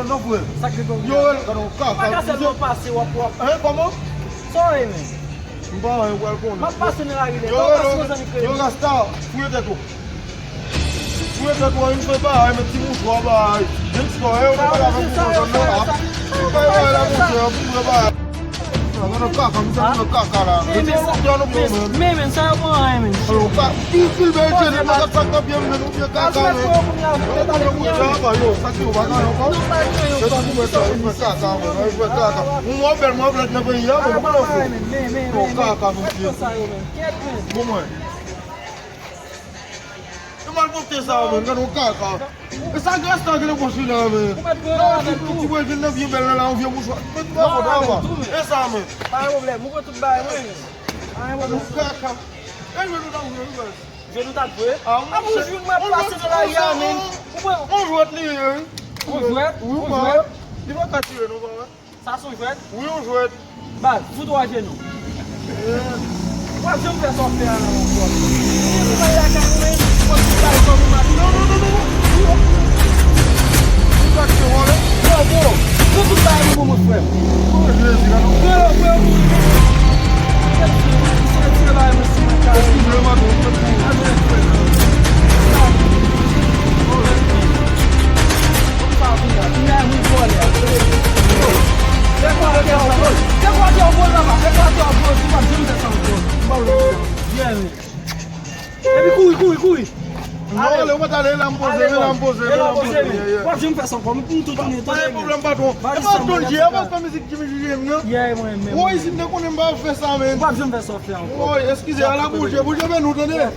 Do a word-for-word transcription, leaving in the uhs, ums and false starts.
Non, frè. Sa k gen pou yo rele, gade yon kaka. Pa ka sèlman pase, w ap, w ap. Hein, kòman? Sa w ye, men? M pa anyen, w pral konnen. M ap pase nan lari, men. Yo rele, yo rasta, fouye tèt ou. Fouye tèt ou, yon fè bagay, met ti mouchwa, bagay. Menm si w wè, yo pa la pou mouchwa, non, la. Ou pa wè la, mouchwa, pou mwen, bagay. Sa, gade yon kaka, misye, yon kaka, la. Men, men, sa yo pran anyen, men. Pil, pil bèl jeni, pa kat sak nan pye m, men nou pye kaka, men. Yo, yo, yo, yo, yo, sa ki yo pa nan yo, pa? Yo ta pou mwen sa, yo fè kaka, men, yo fè kaka. Mwen, mwen bèl, mwen bèl nan peyi a, men, mwen nan fò. Yo, kaka, mesye. Bon, mwen. E malpwòpte sa, men, gade yon kaka. E sa gras la, gade yon konsi la, men. Nan yon ti, ti bwè vin nan vye bèl la, yon vye mouchwa. Men, tout pa bon, pa. E sa, men. Pa gen pwoblèm, ou pran tout bagay mwen, men. Pa gen pwoblèm. Yon kaka. E jwe nou ta jwe, nou jwe. Jwe nou ta jwe. A, pou jwe m ap pase nan lari a, men. Ou pran. On jwèt li ye, wi. On jwèt? Wi, on jwèt. Li pa ka tire nou, pa wè. Sa se on jwèt? Wi, on jwèt. Baz, sou twa jenou. W ap janm fè sa w fè a la ankò. Ou gen pou bay lakay ou, men, ou konn tout bagay kòm ou mache. Non, non, non, non. Ou pa kite wòl, hein? Yo, bro, pran tout bagay nou pou mwen, frè m. Oh, Jezi, la, non. Frè, frè, frè. Eskize, madanm, mwen fè pou ou. Epi kouri, kouri, kouri. Non, ale, ou mèt ale, la m poze, ale, la m poze, la m poze, men. W ap janm fè sa ankò, m tou tounen, pa gen pwoblèm, patwon. E pa Don G, e pa fè mizik Jimmy J J M nan. Woy, isit nan konnen m pa fè sa, men. W ap janm fè sa w fè ankò. Woy, eskize, ala bouje, bouje men nou, tande.